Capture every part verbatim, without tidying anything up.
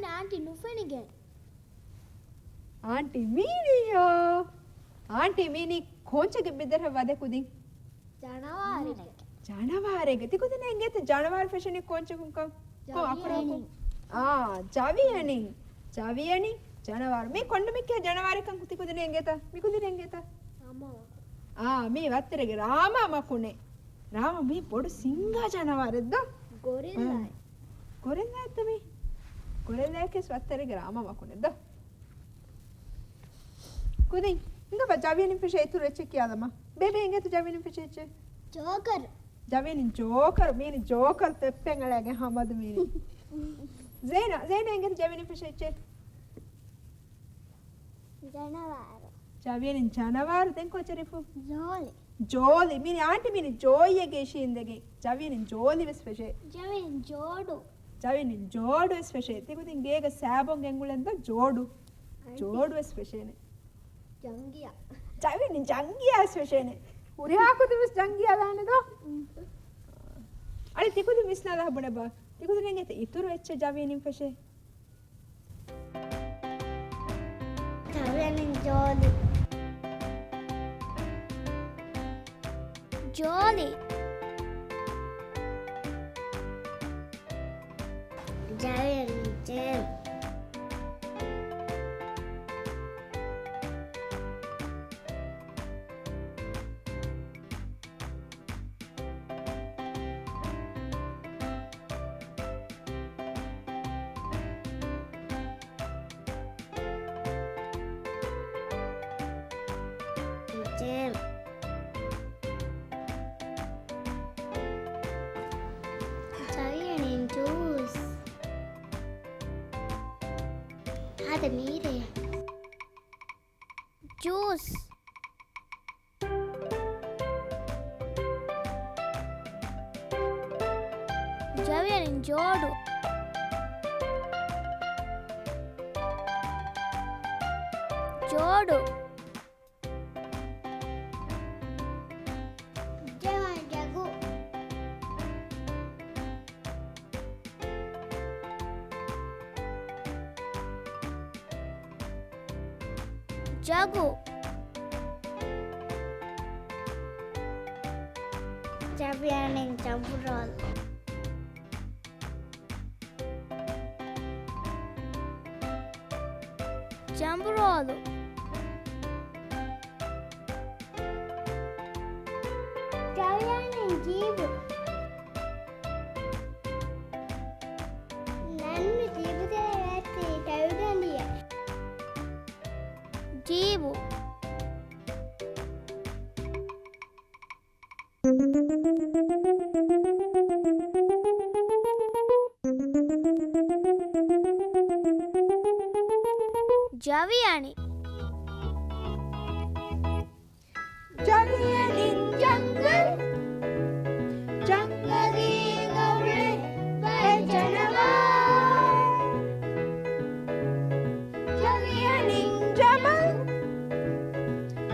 އާންޓީ ނުފެނިގެން. އާންޓީ މީނީޔޯ؟ އާންޓީ މީނީ ކޯންޗެއްގެ ބިދަރަށް ވަދެ ކުދިން. ޖަނަވާރެއްގެ. ޖަނަވާރެއްގެ. ތިކުދިން އެނގޭތަ ޖަނަވާރު ފެށެނީ ކޯންޗަކުންކަން؟ ކޮން އަކުރަކުން؟ ޖަވިއެނިން. އާ، ޖަވިއެނިން. ޖަވިއެނިން، ޖަނަވާރު. މީ ކޮންޑުމެއްކޭ ޖަނަވާރެއްކަން ތިކުދިން އެނގޭތަ؟ މިކުދިން އެނގޭތަ؟ އާ، މީ ވައްތަރެއްގެ ރާމާ މަކުނެއް. ރާމާ މީ ބޮޑު ސިނގާ ޖަނަވާރެއް ދޯ؟ ގޮރިއްލާއެއް. ގޮރިއްލާއެއްތަ މީ؟ ގޮރިއްލާއަކީ ވައްތަރެއްގެ ރާމާ މަކުނެއް ދޯ؟ ކުދިން، ހިނގަބަ ޖަވިއެނިން ފެށޭ އިތުރު އެއްޗެއް ކިޔާލަމާ. ބޭބެ އެނގޭތަ ޖަވިއެނިން ފެށޭ އެއްޗެއް؟ ޖޯކަރު. ޖަވިއެނިން ޖޯކަރު، މީނި ޖޯކަރު ތެއްޕެން އަޅައިގެން ހަމަދު މީނި. ޒޭނާ، ޒޭނާ އެނގޭތަ ޖަވިއެނިން ފެށޭ އެއްޗެއް؟ ޖަނަވާރު. ޖަވިއެނިން ޖަނަވާރު. ދެން ކޮއްޗެއް ރިފު؟ ޖޯލި. ޖޯލި. މީނި އާންޓީ މީނި ޖޯލިއެއްގެ އިށީނދެގެން. ޖަވިއެނިން ޖޯލި ވެސް ފެށޭ. ޖަވިއެނިން ޖޯޑު. ޖަވިއެނިން ޖޯޑު ވެސް ފެށޭ. ތިކުދިން ގޭގަ ސާބޯން ގެންގުޅެން ދޯ ޖޯޑު. އަންޓީ. ޖޯޑު ވެސް ފެށޭނެ. ޖަންގިޔާ. ޖަވިއެނިން ޖަންގިޔާ ވެސް ފެށޭނެ. ހުރިހާ ކުދިން ވެސް ޖަންގިޔާ ދާނެ ދޯ؟ އުން. އަޅެ ތިކުދިން ވިސްނާލާ ބުނެބަ. ތިކުދިން އެނގޭތަ އިތުރު އެއްޗެއް ޖަވިއެނިން ފެށޭ؟ ޖަވިއެނިން ޖޯލި. ޖޯލި. ޖަވިއެނިން ޖޭމް. ޖޭމް. ޖަވިއެނިން ޖޫސް. ހާދަ މީރޭ. ޖޫސް. ޖަވިއެނިން ޖޯޑު. ޖޯޑު. ޖަވިއެނިން ޖަގު. ޖަގު. ޖަވިއެނިން ޖަނބުރޯލު. ޖަނބުރޯލު. ޖަވިއެނިން ޖީބު. ނަންނު ޖީބުތެރޭ ވެއްޓި ޓައިލް ދަނޑިއެއް. ޖީބު. ޖަވިއަނި. ޖަވިއަނިން ޖަންގަލް، ޖަންގަލީގަ އުޅޭ ބައެއް ޖަނަވާރު. ޖަވިއަނިން ޖަމަލް،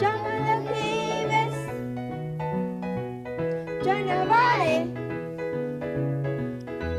ޖަމަލަކީ ވެސް ޖަނަވާރެއް.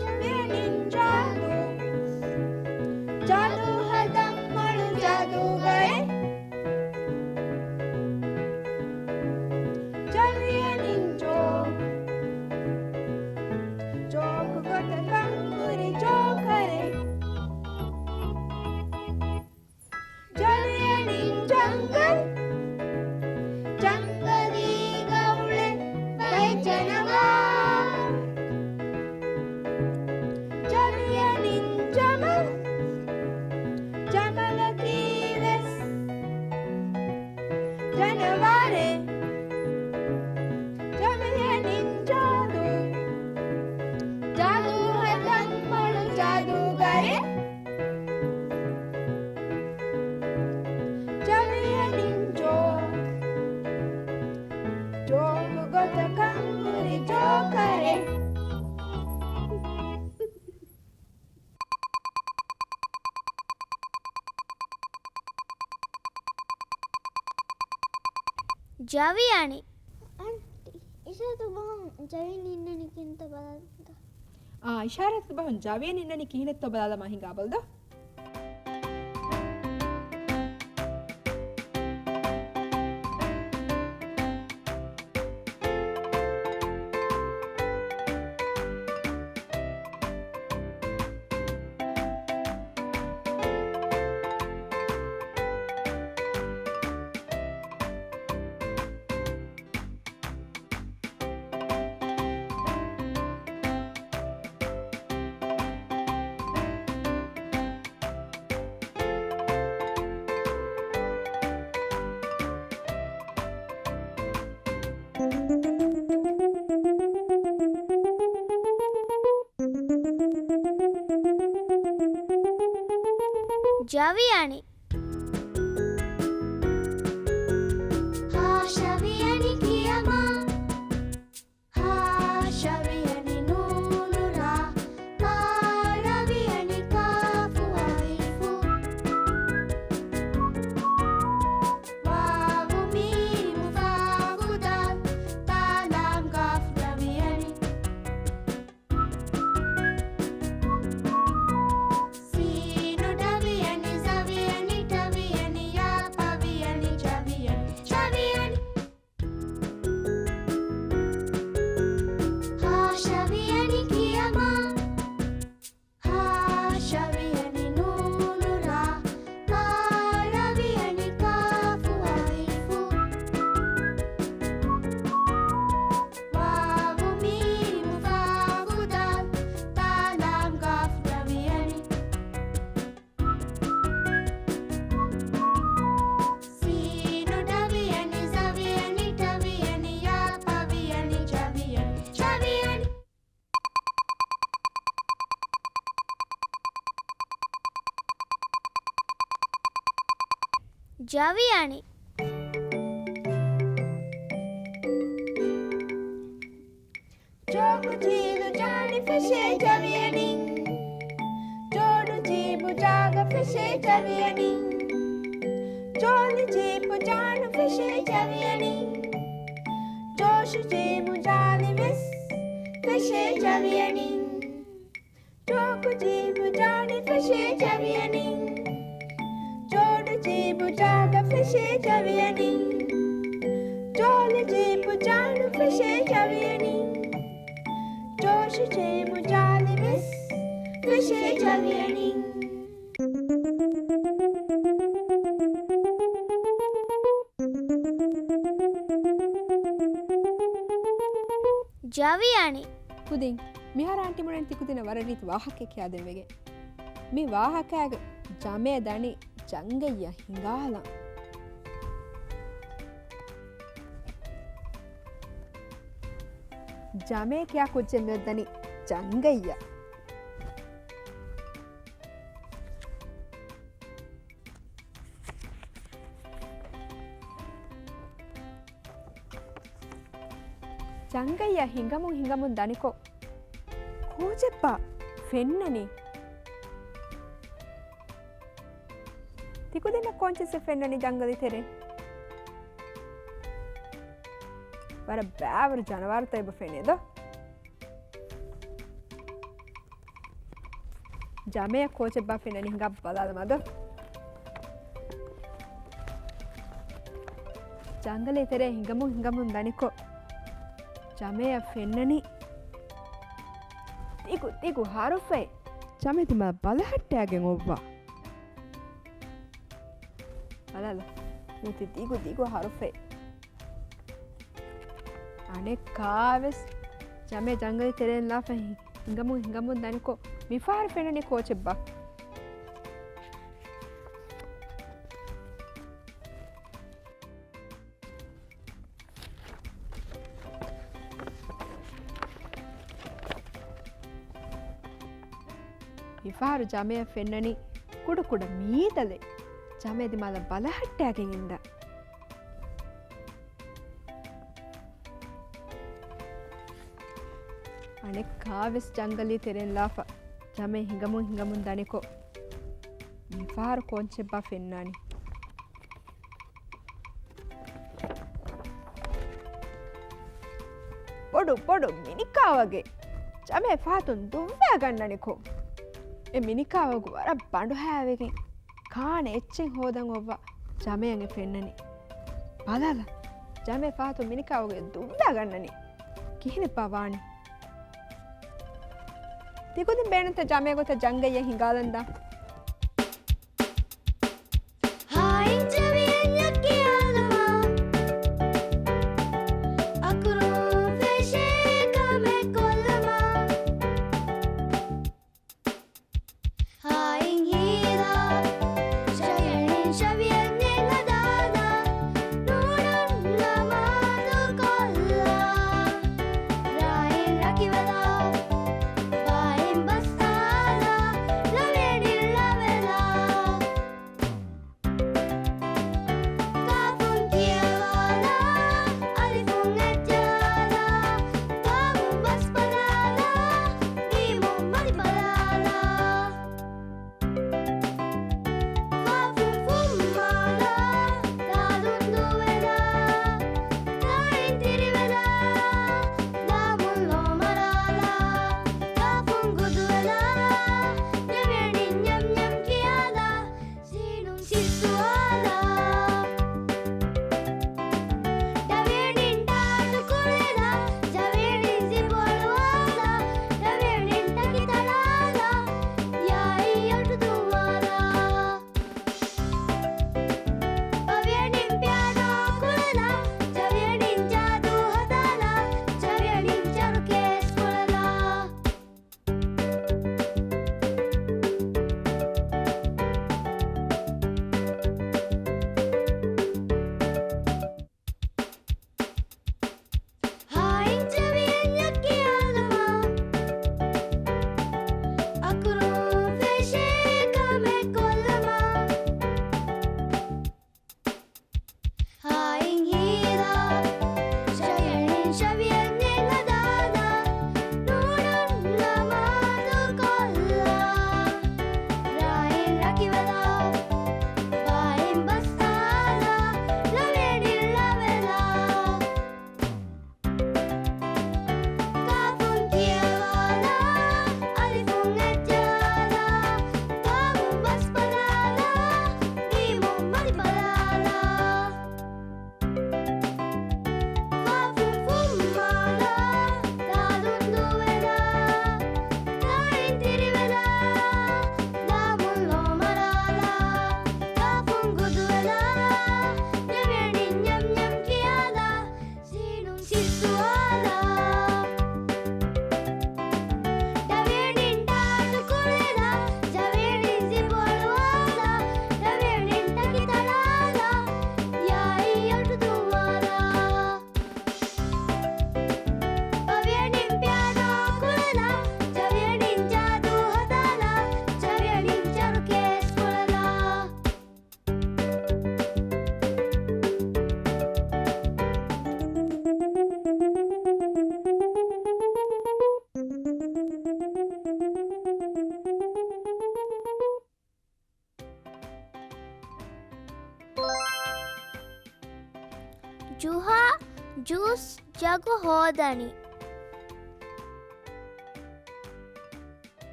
ޖަވިއަނިން ޖާދޫ، ޖާދޫ ހަދަން މޮޅު ޖާދޫގަރެއް. ޖަވިއަނިން ޖޯކް، ޖޯކް ގޮތަށް ކަން ހުރި ޖޯކަރެއް. ޖަވިއަނިން ޖަންގަލް، ޖަންގަލީގަ އުޅޭ ބައެއް ޖަނަވާރު. ޖަވިއަނިން ޖަމަލް، ޖަމަލަކީ ވެސް ޖަނަވާރެއް. ޖަވިއަނިން ޖާދޫ، ޖާދޫ ހަދަން މޮޅު ޖާދޫގަރެއް. ޖަވިއަނިން ޖޯކް، ޖޯކް ގޮތަށް ކަން ހުރި ޖޯކަރެއް. ޖަވިއަނި. އަންޓީ، އިޝާރާތު ބަހުން ޖަވިއަނި އިންނަނީ ކިހިނެއްތޯ ބަލާލަންތަ؟ އާ، އިޝާރާތު ބަހުން ޖަވިއަނި އިންނަނީ ކިހިނެއްތޯ ބަލާލަމާ ހިނގާބަލަ ދޯ. ޖަވިއަނި. ހާ ޝަވިއަނި ކިޔަމާ. ހާ ޝަވިއަނި ނޫނު ރާ. މާ ރަވިއަނި ކާފު އަލިފު. ވާވު މީމު ފާފު ދާލް. ތާ ލާމް ގާފު ރަވިއަނި. ސީނު ޑަވިއަނި ޒަވިއަނި ޓަވިއަނި ޔާ ޕަވިއަނި ޖަވިއަނި ޝަވިއަނި. ހާ ޝަވިއަނި ކިޔަމާ. ހާ ޝަވިއަނި ނޫނު ރާ. މާ ރަވިއަނި ކާފު އަލިފު. ވާވު މީމު ފާފު ދާލް. ތާ ލާމް ގާފު ރަވިއަނި. ސީނު ޑަވިއަނި ޒަވިއަނި ޓަވިއަނި ޔާ ޕަވިއަނި ޖަވިއަނި ޝަވިއަނި. ޖަވިއަނި. ޖޯގު ޖީބު ޖާނި ފެށޭ ޖަވިއަނި. ޖޯޑު ޖީބު ޖާގަ ފެށޭ ޖަވިއަނި. ޖޯލި ޖީބު ޖާނު ފެށޭ ޖަވިއަނި. ޖޯޝު ޖީބު ޖާލި ވެސް ފެށޭ ޖަވިއަނި. ޖޯގު ޖީބު ޖާނި ފެށޭ ޖަވިއަނި. ޖޯޑު ޖީބު ޖާގަ ފެށޭ ޖަވިއަނި. ޖޯލި ޖީބު ޖާނު ފެށޭ ޖަވިއަނި. ޖޯޝު ޖީބު ޖާލި ވެސް ފެށޭ ޖަވިއަނި. ޖަވިއަނި. ކުދިން، މިހާރު އާންޓީ މުޅިން ތިކުދިންނަށް ވަރަށް ރީތި ވާހަކައެއް ކިޔާދޭން ވެގެން. މި ވާހަކައިގަ ޖަމޭ ދަނީ ޖަނގައްޔަށް ހިނގާލަން. ޖަމޭ ކިޔާ ކުއްޖެއް މިއޮއްދަނީ ޖަނގައްޔަށް. ޖަނގައްޔަށް ހިނގަމުން ހިނގަމުން ދަނިކޮށް، ކޯޗެއްބާ ފެންނަނީ؟ ތިކުދިންނަށް ކޯންޗެއްސެއް ފެންނަނީ ޖަނގަލި ތެރޭ؟ ވަރަށް ބައިވަރު ޖަނަވާރުތައް އެބަ ފެނޭ ދޯ؟ ޖަމޭއަށް ކޯޗެއްބާ ފެންނަނީ ހިނގާ ބަލާލަމާ ދޯ. ޖަނގަލެއް ތެރޭ ހިނގަމުން ހިނގަމުން ދަނިކޮށް، ޖަމޭއަށް ފެންނަނީ ދިގު ދިގު ހަރުފައެއް. ޖަމޭ ތިމާ ބަލަހައްޓައިގެން އޮއްވާ. ބަލާލަ. މީތި ދިގު ދިގު ހަރުފައެއް. އަނެއްކާވެސް ޖަމޭ ޖަނގަލި ތެރެއިން ލާފަ ހި-، ހިނގަމުން ހިނގަމުން ދަނިކޮށް، މިފަހަރު ފެނުނީ ކޯޗެއްބާ؟ މިފަހަރު ޖަމޭއަށް ފެންނަނީ ކުޑަކުޑަ މީދަލެއް. ޖަމޭ ދިމާލަށް ބަލަހައްޓައިގެން އިންދާ. އަނެއްކާވެސް ޖަންގަލީ ތެރެއިން ލާފަ ޖަމޭ ހިނގަމުން ހިނގަމުން ދަނިކޮށް، މިފަހަރު ކޯންޗެއްބާ ފެންނާނީ. ބޮޑު ބޮޑު މިނިކާވަގެ ޖަމޭ ފަހަތުން ދުއްވާ ގަންނަނިކޮށް، އެ މިނިކާވަގު ވަރަށް ބަނޑުހައިވެގެން ކާނެ އެއްޗެއް ހޯދަން އޮއްވާ ޖަމޭއަށް އެ ފެންނަނީ. ބަލާލަ، ޖަމޭ ފަހަތުން މިނިކާވަގެ ދުއްވާ ގަންނަނީ. ކިހިނެއްބާ ވާނީ؟ ތިކުދިން ބޭނުންތަ ޖަމޭ ގޮތަށް ޖަންގައްޔަށް ހިނގާލަންދާ؟ ހާއިން ޖަމޭއަށް ކިޔާލަމާ، އަކުރު ފެށޭ ކަމެއް ކޮށްލަމާ. ހާއިން ހީލާ، ޝަވިޔަނިން ޝަވިޔަން ހަދާލާ، ނޫނުން ނަމާދު ކޮށްލާ. ރާއިން ރަކިވަލާ، ބާއިން ބަސްތާލާ، ރަވިޔަނިން ޝަވިޔަން އެއް ހަދާލާ، ނޫނުން ނަމާދު ކޮށްލާ، ރާއިން ރަކިވަލާ، ބާއިން ބަސް އާލާ، ޅަވިޔަނިން ޅަވެލާ. ކާފުން ކިޔަވާލާ، އަލިފުން އެއްޗާލާ، ބާއުން ބަސް ބަލާލާ، މީމުން މަތި ބަލާލާ. ފާފުން ފުއްމާލާ، ދާލުން ދުވެލާ، ތާއިން ތިރިވެލާ، ލާމުން ލޯ މަރާލާ، ކާފުން ގުދުވެލާ، ނެވެނިން ނަމް ނަމް ކިޔާލާ، ސީނުން ސިއްސުވާލާ. ޑަވިޔަނިން ޑާޓު ކުޅެލާ، ޖަވިޔަނިން ޒިބު އަޅުވާލާ، ޑަވިޔަނިން ޓަކި ތަޅާލާ، ޔާއި އޮޓު ދުއްވާލާ. ޑަވިޔަނިން ޕިއާނޯ ކުޅެލާ، ޖަވިޔަނިން ޖާދޫ ހަދާލާ، ޖަވިޔަނިން ޗަރުކޭސް ކުޅެލާ. ޖުހާ ޖޫސް ޖަގު ހޯދަނީ.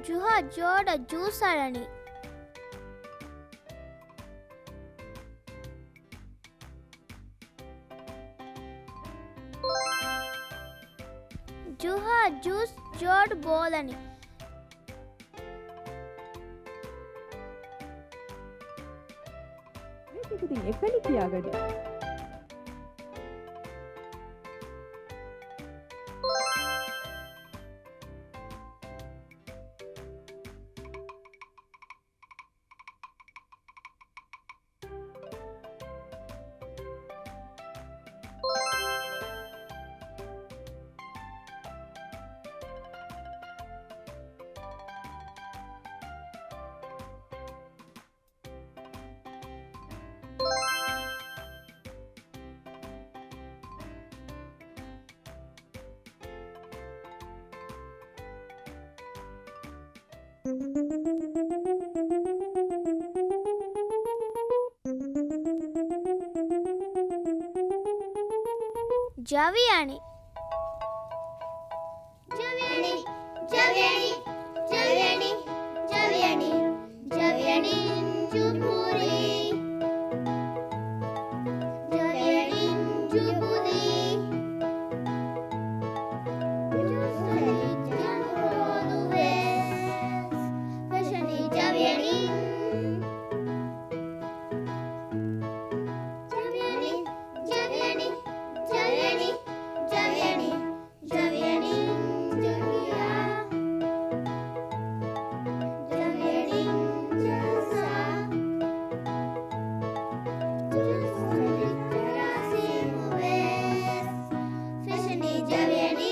ޖުހާ ޖޯޑަށް ޖޫސް އަޅަނީ. ޖުހާ ޖޫސް ޖޯޑު ބޯލަނީ. އެކިތިން އެކަނި ކިޔާގަޑި. ޖަވިޔަނި. ޖަވިޔަނި، ޖަވިޔަނި، ޖަވިޔަނި، ޖަވިޔަނި، ޖަވިޔަނި ޖުމްހޫރީ. ޖަވިޔަނި ޖުބުލީ. ޖުބުލީ ޖަމްހޫރު ވެސް ފެށެނީ ޖަވިޔަނި. ޖަވިޔަނި، ޖަވިޔަނި، ޖަވިޔަނި، ޖަވިޔަނި. ޖަވިޔަނި ޖަންގިޔާ، ޖަވިޔަނި ޖަލްސާ، ޖަރާސީމު ވެސް ފެށެނީ ޖަވިޔަނި.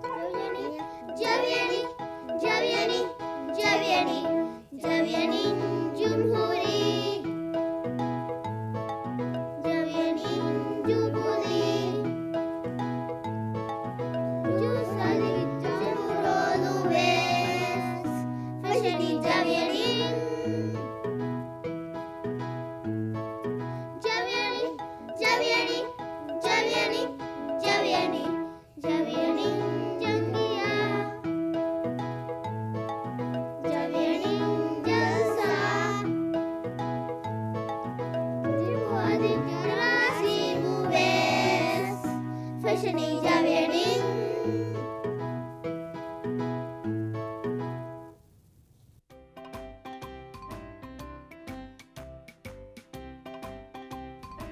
ޖަވިޔަނި، ޖަވިޔަނި، ޖަވިޔަނި، ޖަވިޔަނި. ޖަވިޔަނި ޖުމްހޫރީ، ޖަވިޔަނި ޖުބުލީ، ޖޫސް އަލި ޖަމްހޫރު ވެސް ފެށެނީ ޖަވިޔަނި. ޖަވިޔަނި، ޖަވިޔަނި، ޖަވިޔަނި، ޖަވިޔަނި. ޖަވިޔަނި ޖަންގިޔާ، ޖަވިޔަނި ޖަލްސާ، ޖިމް އަދި ޖަރާސީމު ވެސް ފެށެނީ ޖަވިޔަނި.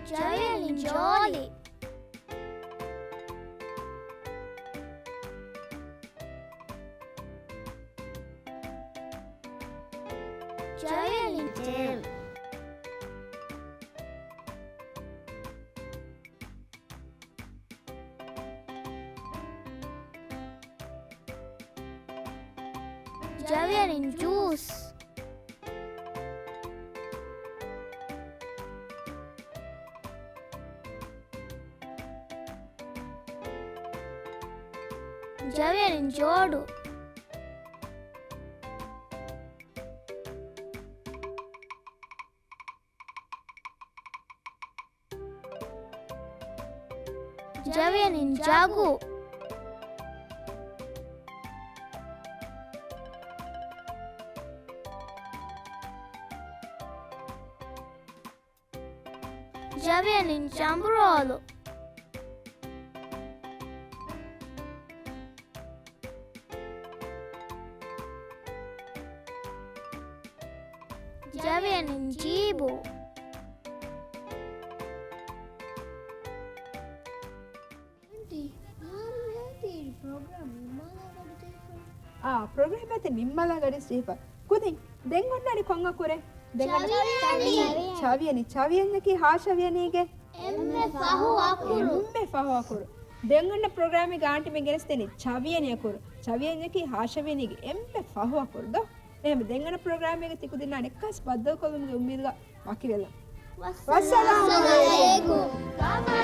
ޖަވިޔަނި ޖޯލި. ޖަވިޔަނި ޖެލް. ޖަވިޔަނި ޖޫސް. ޖަވިޔަނިން ޖޯޑު. ޖަވިޔަނިން ޖަގު. ޖަވިޔަނިން ޖަނބުރޯލު. ޖަވިޔަނިން ޖީބު. އާނޓީ، މިހާރު ހޭތީ ޕްރޮގްރާމް ނިންމާލާ ގަޑި ޖެހިފަ. އާ، ޕްރޮގްރާމް އަދި ނިންމާލާ ގަޑި ޖެހިފަ. ކުދިން، ދެން އޮންނަނީ ކޮން އަކުރެއް؟ ދެން އަންނަ ޗަވިޔަނި. ޗަވިޔަނި. ޗަވިޔަން. ޗަވިޔަންއަކީ ހާ ޗަވިޔަނީގެ؟ އެންމެ ފަހު އަކުރު. އެންމެ ފަހު އަކުރު. ދެން އޮންނަ ޕްރޮގްރާމްގެ އާންޓީމެން ގެނެސްދެނީ ޗަވިޔަނި އަކުރު. ޗަވިޔަންއަކީ ހާ ޗަވިޔަނީގެ އެންމެ ފަހު އަކުރު ދޯ؟ އެހެން ދެން އަންނަ ޕްރޮގްރާމްގަ ތި ކުދިންނާ އަނެއްކާސް ބައްދަލުކޮށްލުމުގެ އުއްމީދުގަ ވަކިވެލަން. ވައްސަލާމް އަލައިކުމް.